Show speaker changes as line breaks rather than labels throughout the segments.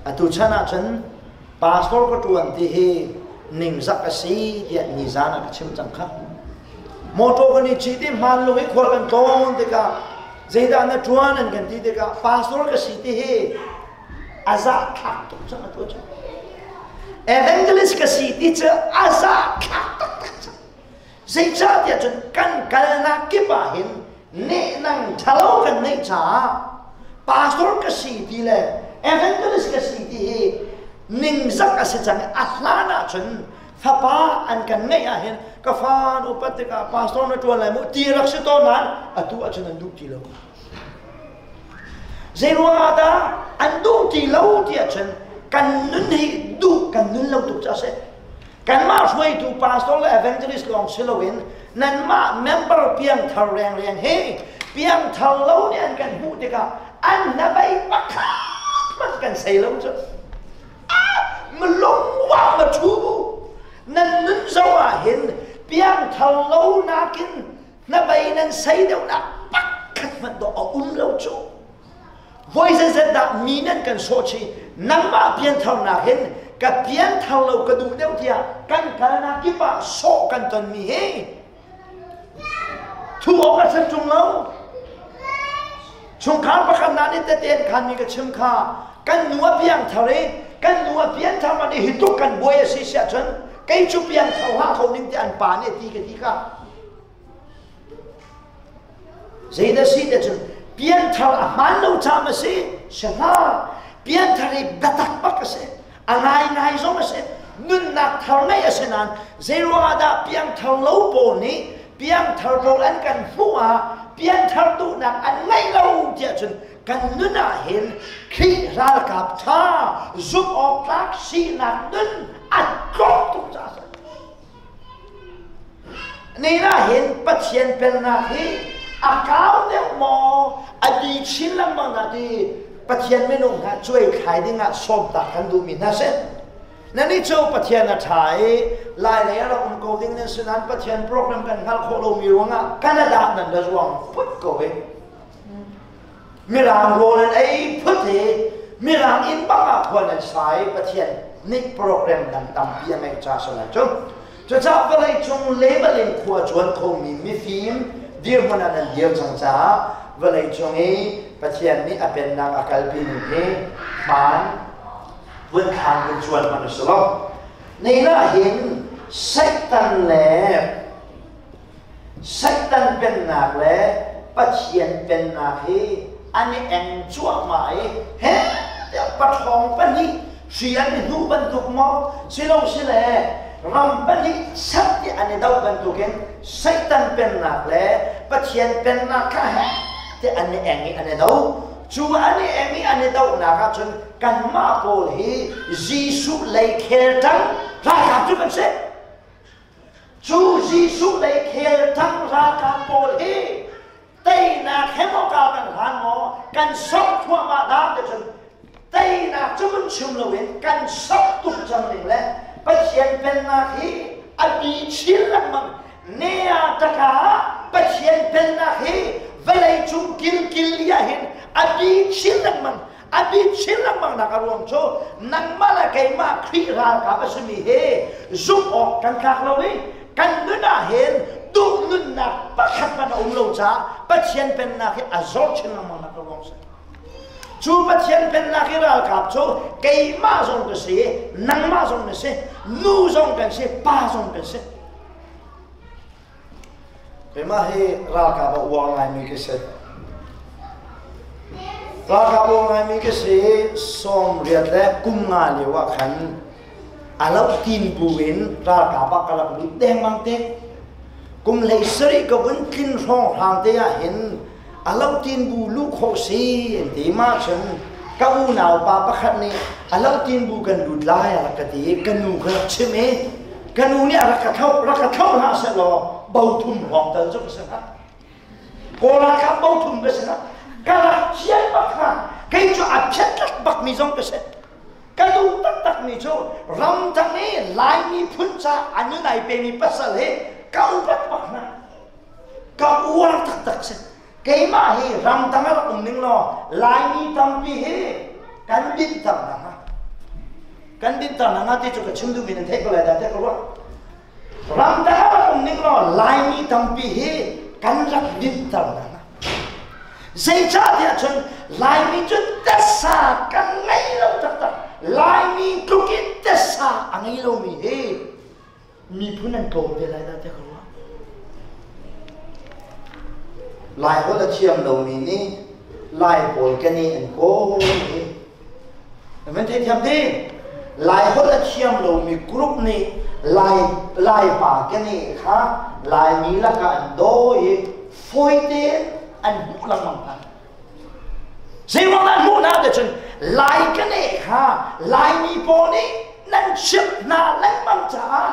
Atu chan ahcun pastor ka ṭuan ti hi ningzak a si tiah nizan ah ka chim cang kha. Motor kan i cit i hmanlung i khual kan tlawn tikah zeidah na ṭuan an kan ti tikah pastor ka si ti hi a zahthlak tuk cang atu cun. Evangelist ka si ti cu a zahthlak taktak cang. Zeicahtiah cun kan kalnak kip ah hin nehnang ṭhalo kan neih caah pastor ka si ti le evangelist ka si ti hi ningzak a si cang i a hlan ah cun fapa an kan ngeih ah hin ka fa an upat tikah pastor na ṭuan lai mu ti rak si tawn nain atu ah cun an duh ti lo. Zeiruang ah dah an duh ti lo ti ahcun kan nun hi duh kan nun lo tuk caah a si. Kanmah hruaitu pastor le evangelist lawng si loin nanmah member piangthar rengreng hi piangthar lo nih an kan hmuh tikah an hnabei pakhat hmanh kan sei lo cu. Ah, malung wa ma thu bu. Nan nun zo ah hin piangthar lo nakin hnabei nan sei deuhnak pakhat hmanh dawh a um lo cu. Voi zeizat dah mi nan kan sawh chih nangmah piantharnak hin ka pianthar lo ka duh deuh tiah kan kalnak kip ah sawh kan tonmi hi thu awk a san ṭung lo. Chungkhar pakhat hna nih tete an khanmi ka chim kha kan nu a piangthar i kan nu a pianthar man i hi tuk kan buai a si siah cun kei cu piangthar hlah kho ning ti an pa nih a ti ka ti kha. Zeidah si te cun pianthar a hmaan lo caam a si, si hlah. Pianthar hi biatak bak a si. A ngaingai zong a si. Nunnak thar ngei a si nain zeiruangah dah piangthar lo pawl nih piangthar pawl an kan hmuh ah piangthar duhnak an ngeih lo tiah cun kan nun ah hin Khrih ralkap ṭha zumh awk tlak sinak nun a tlawm tuk caah a si. Nihin ah hin Pathian pennak hi a kau deuh maw a bi chin lengmang dah ti Pathian minung hna cuai thlai dingah sawmtak kan duhmi hna si. Nannih cu Pathian a ṭha i Lailei a rak um ko ding nan si nain Pathian program kan hngalh khawh lomi ruangah Canada nan ra zuang phut ko i Mirang rawl an ei phut i Mirang inn bang ah khuan an sa i Pathian nih program dang tampi a ngeih ca si lai cu. Cucaah vawlei cung level in khua cuan khomi mifim dirhmun ah nan dir cang caah vawlei cung i Pathian nih a pennak a kalpi ning hi hmaan vun thlaan vun cuan hmanh a si lo. Nei ah hin Satan le Satan pennak le Pathian pennak hi an i eng cuahmah i heh tiah paṭhawng pahnih hri an i hnuh bantuk maw silo sile ram pahnih sat ti an i doh bantukin Satan pennak le Pathian pennak kha heh tiah an i eng i an i do. Cu an i eng i an i dohnak ahcun kanmah pawl hi Jesuh lei khel ṭang ralkap cu kan si. Cu Jesuh lei khel thang ralkap pawl hi teinak he maw ka kan hlan maw kan sok thluahmah dah ti cun teinak cu mun chim loin kan sok tuk cang ning le Pathian pennak hi a bi chin lengmang nea taka Pathian pennak hi vawlei cung kilkil li ah hin a bi chin lengmang A bit chin lengmang nak a ruang cu nangmah le keimah Khrih ralkap a simi hi zumh awk kan tlak lo i kan nun ah hin duh nunnak pakhat hmanh a um lo caah Pathian pennak hi a zor chin lengmang nak a ruang si. Cu Pathian pennak i ralkap cu keimah zong ka si, nangmah zong na si, nu zong kan si, pa zong kan si. Keimah hi ralkap a uar ngaimi ka si. Ralkap uar ngaimi ka si 80 le kum nga lio ah khan a loh tin bu in ralkap ah ka rak lut dengmang te. Kum 17 ka vun tlin hrawng hrang te ah hin a loh tin bu luh khawh si an ti ma cun ka unau pa pakhat nih a loh tin bu kan lut lai a rak ka ti i ka nu ka rak chim i Ka nu nih a rak ka thlauh, rak ka thlauh hlah seh law bothum hrawng tal cu ka si hnga. Kawl ralkap bothum ka si hnga. Ka rak cian bak hnga. Kei cu a phiat bakmi zong ka si. Ka duh taktakmi cu ramdang i Laimi phun ca a nun ai pemi pasal hi ka upat bak hna. Ka uar taktak si. Keimah hi ramdang ah rak um ning law Laimi tampi hi kan dinhter hna hnga. Kan dinter hna hnga ti cu ka chim duhmi nan theih ko lai dah tiah ka ruah. Ramdang ah rak um ning law Laimi tampi hi kan rak dinter hna hnga. Zeicahtiah cun Laimi cu tasa kan ngei lo taktak. Laimi tluk in tasa a ngei lomi hi miphun an tlawm te lai dah tiah ka ruah. Lai holh a thiam lomi nih Lai pawl kan i an kawl i nan theithiam ti Lai holh a thiam lomi group nih Lai Laipa keneh kha Laimi lakah an daw i fawi tein an hmuh lengmang hna. Zeiruang dah an hmuh hna ti cun Lai keneh kha Laimi pawl nih nan chimh hna lengmang caah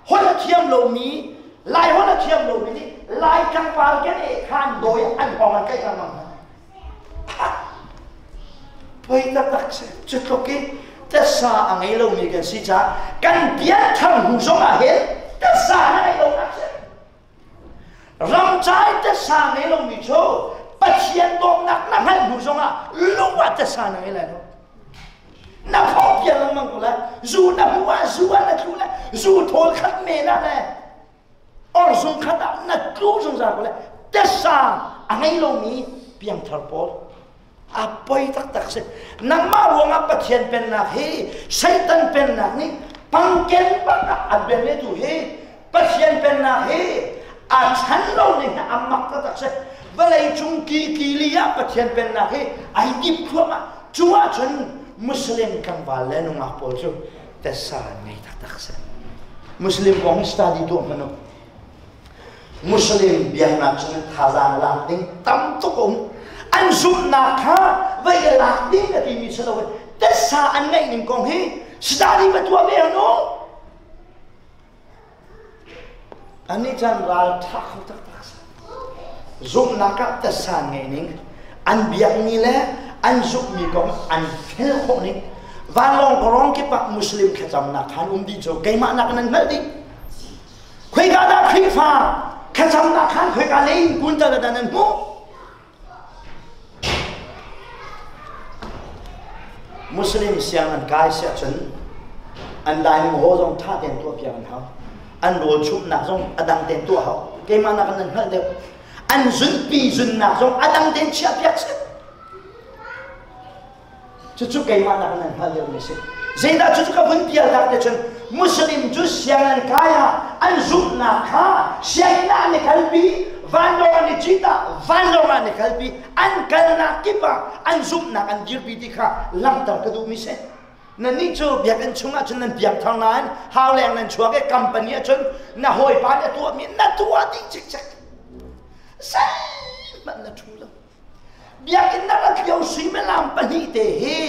holh a thiam lomi Lai holh a thiam lomi nih Lai tlangval keneh kha an dawi an hawng an tlaih lengmang hna. Poi taktak si. Cu tluk i tasa a ngei lomi kan si caah kan pianthar hnu zong ah hin tasa na ngei lonak si. Ramcai tasa ngei lomi cu Pathian dawtnak na hngalh hnu zong ah lung ah tasa na ngei lai lo. Na phawng pian lengmang ko lai. Zu na hmuh ah zu ah na tlu lai. Zu thawl khat men ah le or zung khat ah na tlu zungzal ko le tesa a ngei lomi piangthar pawl a poi taktak si nangmah ruangah Pathian pennak hi Satan pennak nih pangken bak ah a ben tu hi Pathian pennak hi a chan lo ning a mak taktak si vawlei cung ki ki li ah Pathian pennak hi ai dip thluahmah cu ahcun Muslim tlangval le nungak pawl cu tesa ngei taktak si. Muslim kong study tuah hmanh u. Muslim biaknak chungin thazaang lak ding tam tuk um. An zumhnak kha vai lak ding a timi si lo tesa an ngeih ning kong hi study va tuah ve hnu. Annih cun ral ṭha kho taktak a si. Zumhnak ah tasa ngei ning, an biakmi le an zumhmi kong an fel khawh ning, vanlawng kawrong kip ah Muslim thlacamnak khan um dih cu keimah nak in an hngalh dih. Khoika dah Khrihfa thlacamnak khan khoika lei in kun tal dan an hmuh? Muslim siang an kai siah cun an dining hall zong ṭha tein tuahpiak an hau. An rawl chumhnak zong a dang tein tuah hau. Keimah nak in nan hngalh deuh. An zunpi zunnak zong a dang tein chiahpiak si. Cucu keimah nak nan hngal deuhmi a si. Zeidah cucu ka vun pialtak te cun Muslim cu sianginn kai ah an zumhnak kha sianginn ah an i kalpi, vanlawng an i cit ah vanlawng ah an i kalpi, an kalnak kip ah an zumhnak an dirpi ti kha langhter ka duhmi si. Nannih cu biakinn chungah cun nan piangthar nain hauleng nan chuak i company ah cun na hawipa nih a tuahmi na tuah dih cikcek. Zeihmanh na ṭhu lo. Biakinn na rat lio suimilam pahnih te hi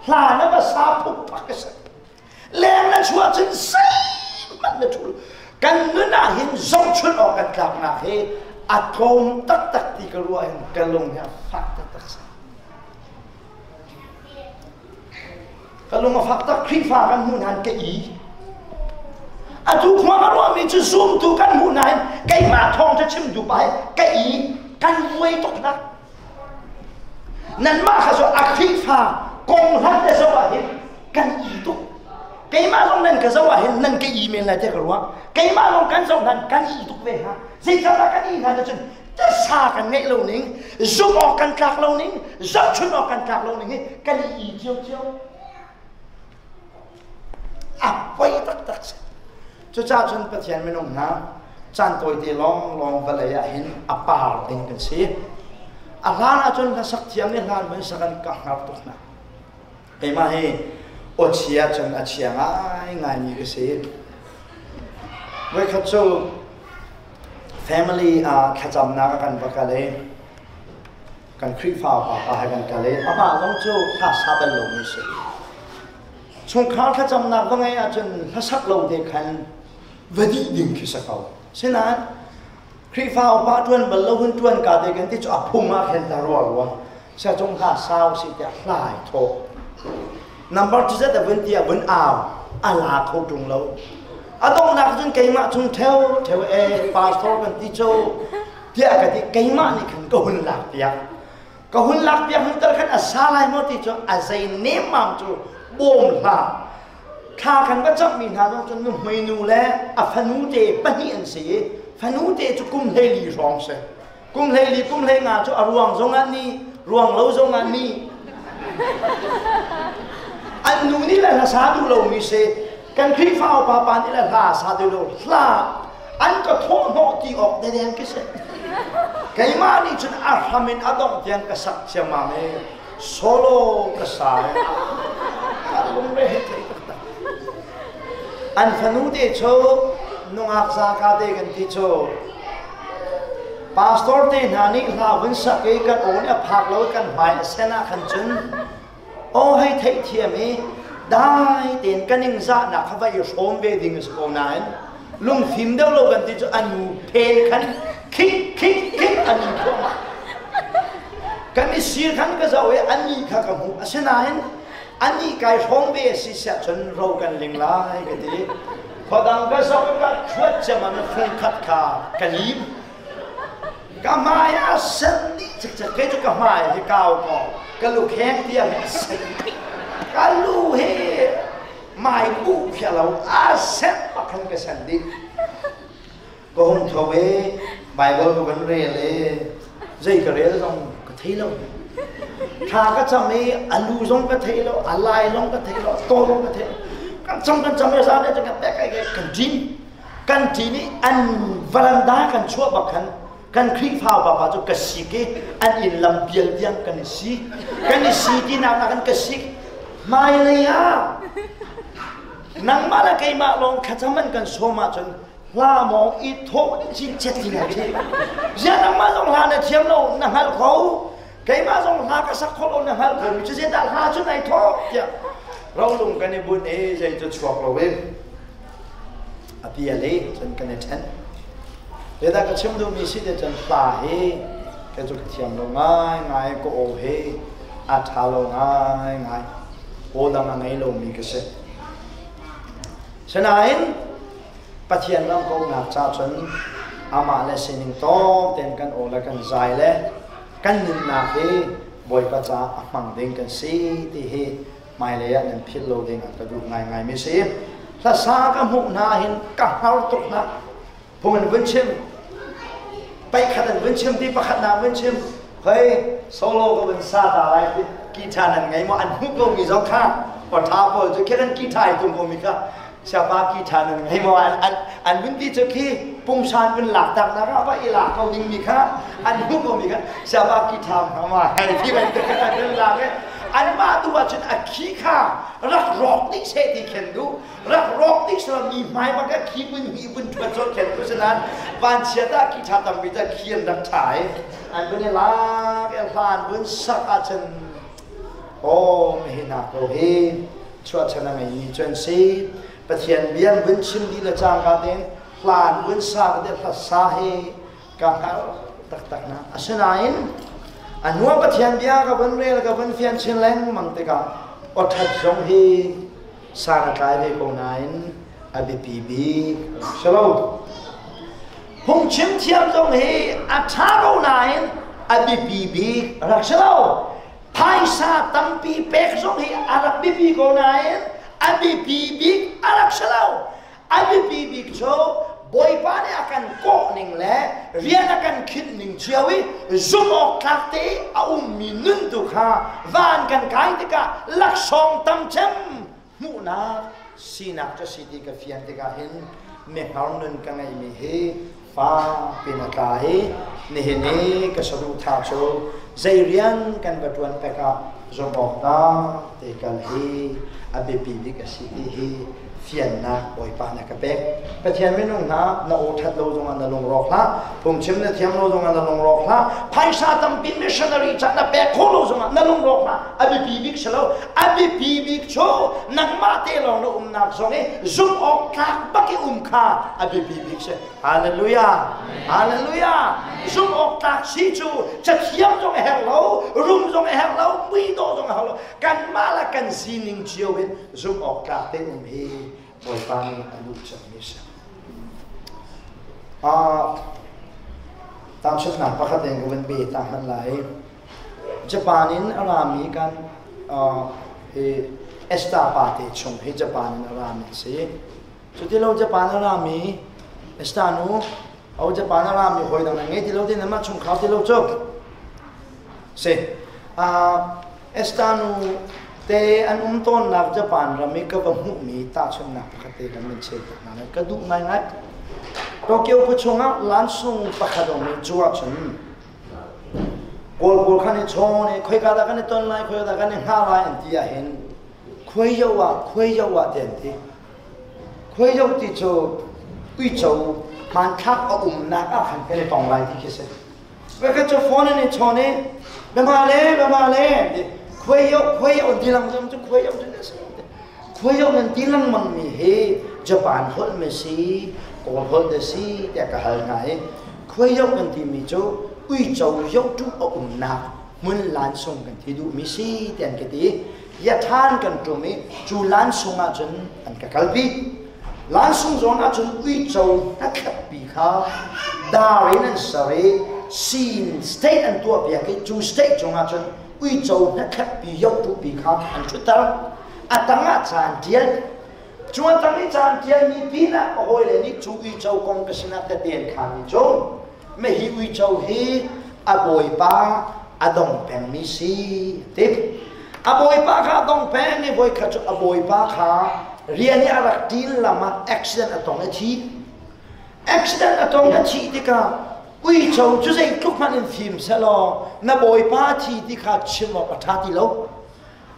hla na va sa phukphak a si. Leng na chuah cun zeihmanh na ṭhul. Kan nun ah hin zohchunh awk kan tlaknak hi a tlawm taktak ti ka ruah hin ka lung hi a fak taktak si. Ka lung a fak tak Khrihfa kan hmuh hnan ka i. Atu khua ka ruahmi cu zumtu kan hmuh nain keimah thawng cu chim duh pa ka i kan vuai tuk hna. Nanmah kha cu a Khrihfa kong hlat te zoh ah hin kan i tuk. Keimah zong nan ka zoh ah hin nan ka i men lai te ka ruah. Keimah zong kan zoh hnan kan i tuk ve hna. Zeicahdah kan i hna cun tasa kan ngeih lo ning, zumh awk kan tlak lo ning, zohchun awk kan tlak lo ning hi kan i i cio cio. A poi taktak si. Cucaah cun Pathian minung hna caan tawite lawnglawng vawlei ah hin a par ding kan si. A hlan ahcun hlasak thiam le hlan van sak an ka hngar tuk hna. Keimah hi aw chia cun a chia ngaingaimi ka si. Voikhat cu family ah thlacamnak a kan va kal i kan Khrihfa upa pa he kan kal i amah zong cu hla sa bal lomi si. Chungkhar thlacamnak va ngeih ahcun hlasak lo te khan va dih ding khi si ko. Sinain Khrihfa upa ṭuan bal lo hun ṭuan ka te kan ti cu a phung ah khin ta rua rua. Siacung hla sau si tiah hla ai thawh. Number cu zet a vun ti a vun au a la kho ṭung lo. A donghnak cun keimah chung ṭheu ṭheu e pastor kan ti cu tiah ka ti keimah nih khan ka hun lak piak. Ka hun lak piak hun tal khan a sa lai maw ti cu a zei nemmam cu Bawm hlah. Thla kan va camhmi hna zong cu nuhmei nu le a fanu te pahnih an si i fanu te cu kum 14 hrawng si. Kum 14 kum 15 cu a ruang zong ah ni, ruang lo zong ah ni. An nu nih le hla sa duh lomi si. Kan Khrihfa upa pa nih le hla sa duh lo hla an ka thawh hnawh ti awk deden ka si. Keimah nih cun a hram in a dongh tiang ka sak ciammam i solo ka sa i ka lungre he thei taktak. An fanu te cu nungak zaka te kan ti cu pastor te hna nih hla vun sak i kan aw nih a phak lo kan hmai a sen ah khan cun aw hei theihthiam i dai tein kan ningzahnak kha va i hrawm ve ding a si ko nain lungfim deuh lo kan ti cu an nu phen khan khik khik khik an i thluahmah. Kan i sir khan ka zoh i an nih kha ka hmuh. Asinain anih kai hrawm ve a si siah cun ro kan ling lai ka ti. Khuadang ka zoh i ka thuat ciammam i fungkhat kha ka lim. Ka hmai a sen dih cikcek. Kei cu ka hmai hi kau kaw ka lukheng tiang hi a sen. Ka lu hi mai bu phia lo a sen bak khan ka sen dih. Ka hung tho i Bible ka van rel i zei ka rel zong ka thei lo. Thla ka cam i a lu zong ka thei lo, a lai zong ka thei lo, a taw zong ka thei lo. Kan cam kan cam i zan le kan pek ai kan ṭin. Kan ṭin i an varanda kan chuah bak khan kan Khrihfa upa cu ka sik i an inn lam pial tiang kan i si. Kan i si tinak ah kan ka sik. Hmailei ah nangmah le keimah lawng thlacam an kan sawm ahcun hla maw i thawh cincet ti lai khi. Ziah nangmah zong hla na thiam lo na hngalh kho. Keimah zong hla ka sak kho lo na hngalh kho mi cu zeidah hla cu nai thawh tiah rolung kan i bunh i zei cu chuak lo in a pial i cun kan i ṭhen. Zeidah ka chim duhmi si te cun hla hi kei cu ka thiam lo ngaingai, ka aw hi a ṭha lo ngaingai. Aw dang a ngei lomi ka si. Sinain Pathian ram kauhnak ca cun amah le sining tawk tein kan aw le kan zai le kan nunnak hi Bawipa caah a hmang ding kan si ti hi hmailei ah nan philh lo ding ah ka duh ngaingaimi si. Hlasa ka hmuh hna hin ka hngar tuk hna. Phung an vun chim. Paihkhat an vun chim ti pakhat nak vun chim. Hei solo ka vun sa ta lai ti guitar nan ngei maw an hmuh ko mi zong kha awṭha pawl cu khi an guitar i tum ko mi kha siapa guitar nan ngei maw an an vun ti cu khi pungsan vun lak tak nak ah va i lak ko ding mi kha an hmuh ko mi kha siapa guitar ma hei ti bantuk khan an vun lak i anmah tu ah cun a khi kha rak rawk dih seh ti khen duh rak rawk dih seh mi hmai bak a khi vun hi vun ṭhuat cawt khen tu sinan vanchiat ah khi ṭha tampi ta khi an rak ṭha i an vun i lak i hlan vun sak ahcun aw hi hna ko hi chuahchan a ngeimi cu an si. Pathian bia an vun chim dih le cangka tein hlan vun sa te hla sa hi ka hngalh taktak na. Asinain a hnuah Pathian bia ka vun rel ka vun fian chin lengmang tikah awṭhat zong hi san a tlai ve ko nain a biapi bik si lo. Phungchim thiam zong hi a ṭha ko nain a biapi bik rak si lo. Phaisa tampi pek zong hi a rak biapi ko nain a biapi bik a rak si lo. A biapi bik cu Bawipa nih a kan kawh ning le rian a kan khinh ning cio i zumh awk tlak te i a ummi nun tu kha van kan kai tikah laksawng tam cem hmuhnak sinak cu si ti ka fian tikah hin mihngar nun ka ngeihmi hi fa pin a tla i nihin i ka saduhthah cu zei rian kan va ṭuan pek ah zumh awk tlak te kal hi a biapi bik a si ti hi fiannak Bawipa na ka pek. Pathian minung hna na aw ṭhat lo zongah na lungrawk hlah. Phungchim na thiam lo zongah na lungrawk hlah. Phaisa tampi missionary ca na pek khawh lo zongah na lungrawk hlah. A biapi bik si lo. A biapi bik cu nangmah te lawng na umnak zong i zumh awk tlak bak i um kha a biapi bik si. Hallelujah. Hallelujah. Zumh awk tlak si cu cathiam zong a herh lo, rum zong a herh lo, muidawh zong a herh lo. Kanmah le kan sining cio in zumh awk tlak te um hi Bawipa nih a duh cemmi a si. Tahchunhnak pakhat in ka vun pe ta hmanh lai. Japan in a rami kan hi Esther pa te chung hi Japan in a rami a si. Cuti lo Japan a rami Esther nu au Japan a rami hawi dang ngei ti lo te namah chungkhar ti lo cu. Si. Esther nu te an um tawnnak Japan ram i ka va hmuhmi tahchunhnak pakhat te kan van cheu tak hna lai. Ka duh ngaingai. Tokyo khua chungah lansung pakhat um i cu ahcun Kawl pawl khan i chawn i khoika dah kan i ton lai, khoika dah kan i hngah lai an ti ahhin khuai yo ah khuai yo ah ti an ti. Khuai yo ti cu uico hmanthlak a umnak ah khan kan i tong lai ti khi si. Voikhat cu phone in i chawn i biama le biama le an ti. Khuai yo khuai yo an ti lengmang cu khuai yo cu na si. Khuai yo nan ti lengmang mi hi Japan holh ma si, Kawl holh dah si tiah ka hal hna i Khuaiyoh kan timi cu uico yohṭuh a umnak hmun lansung kan ti duhmi si ti an ka ti. Yathan kan ṭum i cu lansung ahcun an ka kalpi. Lansung zawn ahcun uico hnakhatpi kha dar in an ser i sin state an tuahpiak i cu state cungah cun uico hnakhatpi yohṭuhpi kha an ṭhutter. A tangah ca an ṭial. Cu a tang i caan ṭialmi pinah ka hawile nih cu uico kong ka sinah tete an khaanmi cu mihi uico hi a bawipa a dong pengmi si ti. A bawipa kha a dong peng i voikhat cu a bawipa kha rian i a rak ṭin lam ah accident a tong i thi. Accident a tong a thih tikah uico cu zeitluk hmanh in fim sehlaw na bawipa thi ti kha chim awk a ṭha ti lo.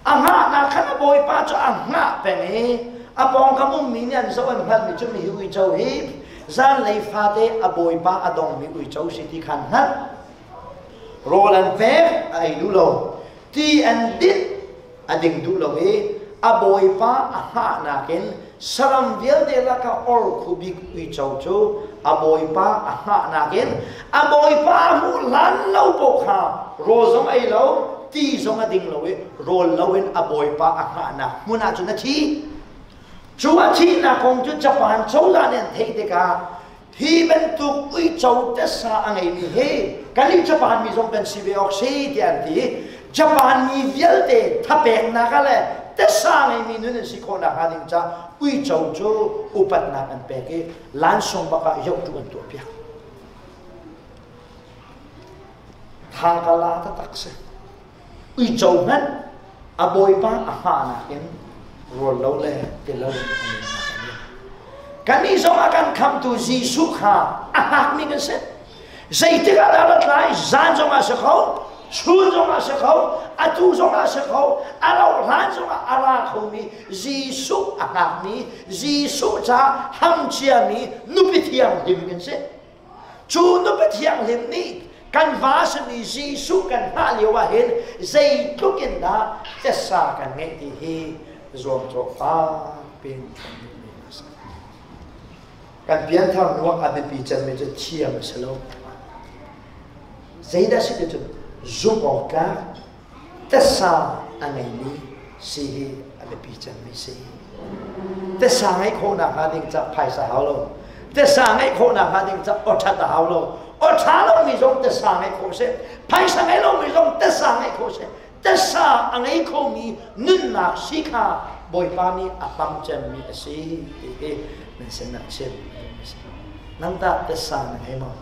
A hngahnak khan a bawipa cu a hngah peng i a pawngkam ummi nih an zoh an hngalhmi cu mihi uico hi zanlei fate a bawipa a dongmi uico si ti kha an hngalh. Rawl an pek a ei duh lo, ti an dinh a ding duh lo i a bawipa a hngahnak in saram vialte lakah orkhu bik uico cu a bawipa a hngahnak in a bawipa a hmuh hlan lo paoh kha rawl zong ei lo ti zong a ding lo i rawl loin a bawipa a hngahnak hmun ah cun a thi. Cu a thihnak kong cu Japan cozah nih an theih tikah hi bantuk uico tasa a ngeimi hi kannih Japan mi zong kan si ve awk si tiah an ti. Japan mi vialte thapeknak ah le tasa ngeimi nun an si khawh nakhnga ding caah uico cu upatnak an pek i lansung bak ah yohtu an tuahpiak. Tha ka la taktak si. Uico hmanh a bawipa a hngahnak in rawl lo le ti lo in a nunnak a liam. Kannih zong a kan khamtu Jesuh kha a hngakmi kan si. Zeitik ah dah rat lai? Zan zong ah si kho, chun zong ah si kho, atu zong ah si kho, a rauh hlan zong ah a ra khomi Jesuh a hngakmi, Jesuh ca ham ciami nupi thianghlim kan si. Cu nupi thianghlim nih kan va simi Jesuh kan hngah lio ah hin zeitluk in dah tessa kan ngeih ti hi zuamcawh fak piin kan duhmi a si. Kan pianthar hnu ah a biapi cemmi cu thiam a si lo. Zeidah si ti cun zumh awk tlak tessa a ngeimi si hi a biapi cemmi si. Tessa ngeih khawhnak hnga ding ca phaisa hau lo. Tessa ngeih khawhnak hnga ding ca awṭhat a hau lo. Awṭha lomi zong tessa ngeih khawh si. Phaisa ngei lomi zong tessa ngeih khawh si. Tessa a ngei khomi nunnak si kha Bawipa nih a hmang cemmi a si ti hi nan sin ah chim. Nang tah tessa na ngei maw?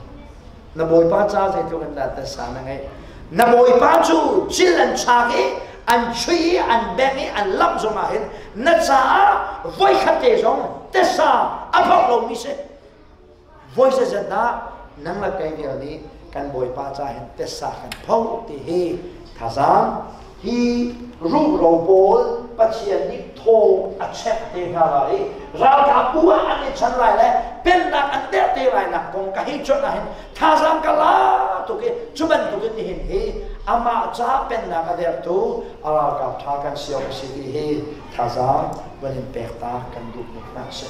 Na Bawipa ca zeitluk in dah tessa na ngeih? Na Bawipa cu cil an chak i an chui i an beng i an lamh zongah hin na caah voikhat te zong tessa a phok lomi si. Voi zeizat dah nang le kei vial nih kan Bawipa ca hin tessa kan pho ti hi thazaang hi ruhro pawl Pathian nih thaw a chek te hna lai i ralkapbu ah an i chan lai le pennak an derh te lai nak kong ka hei cuanh ahhin thazaang ka la tuk i cu bantukin nihin hi amah ca pennak a derhtu a ralkap ṭha kan si awk a si ti hi thazaang van in pek ta kan duh mi hna a si.